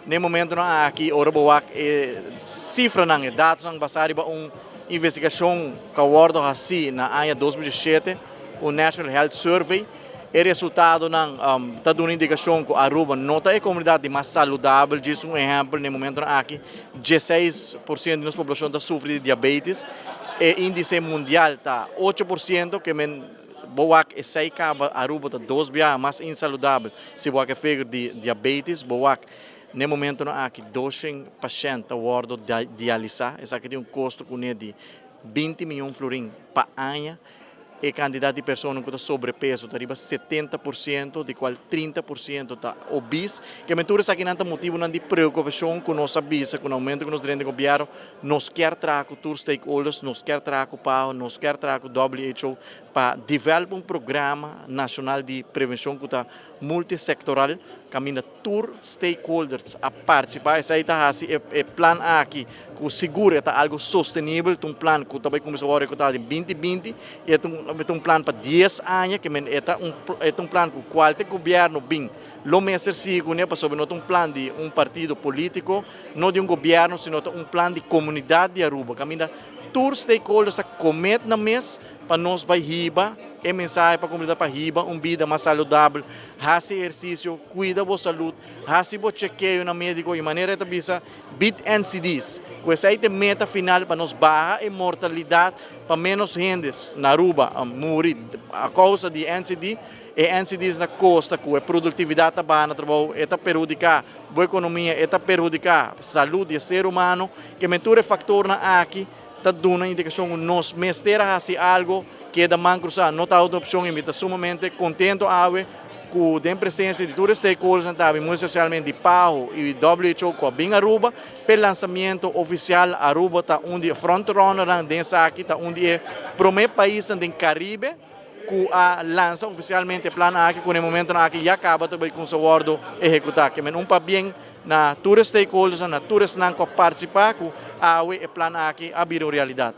Na e momentonan aki, ora bo wak e cifranan, e datonan basa riba un investigacion cu a wordo haci na aña 2007, un National Health Survey, e resultadonan ta duna indicacion cu Aruba no ta e comunidad di mas saludabel. Djis un ehempel, na e momentonan aki, 16% di nos poblacion ta sufri di diabetes. E indice mundial ta 8%, kemen bo wak esey caba, Aruba ta dos biaha mas insaludabel si bo wak e figure di diabetes. Bo wak na e momentonan aki, 200 pashent ta wordo dialisa. Esaki tin un costo cune di 20 miyon florin pa aña. E cantidad di persona cu ta sobrepeso ta riba 70%, di cual 30% ta obese. Kemen tur esakinan ta motibonan di preocupacion cu nos a bisa cu na momento cu nos drenta gobierno, nos kier traha cu tur stakeholders, nos kier traha cu PAHO, nos kier traha cu WHO pa develop un programa nacional di prevencion cu ta multisectoral, caminda tur stakeholders a participa. Esey ta haci e plan aki cu sigur ta algo sostenibel, un plan cu tambe cuminsa ehecuta den 2020 y ta un plan pa 10 aña, kemen e ta un plan cu cualkier gobierno bin lo mester sigui, ne, pasobra no ta un plan di un partido politico, no di un gobierno, sino un plan di comunidad di Aruba, caminda tur stakeholders a commit nan mes pa nos bay hiba e mensahe pa comunidad pa hiba un bida mas saludabel, haci ehercicio, cuida bo salud, haci bo chequeo na medico y, manera ta bisa, beat NCDs. Cu esey ta e meta final pa nos baha e mortalidad pa menos hende na Aruba muri a causa di NCD. E NCDs na costa cu e productividad ta baha na trabou, e ta perhudica bo economia, e ta perhudica salud di ser humano, kemen tur e factornan aki ta duna indicacion nos mester haci algo. Keda man cruza no ta otro opcion y mi ta sumamente contento awe cu den presencia di tur stakeholders tambe, muy especialmente di PAHO y WHO cu a bin Aruba pa lansamento oficial. Aruba ta un di frontrunner den esaki, ta un di e prome pais den Caribe cu a lansa oficialmente e plan aki, cu na e momento aki ya caba tambe cu wordo ehecuta. Kemen un pabien na tur stakeholders, na tur esnan cu a participa cu awe e plan aki a bira realidad.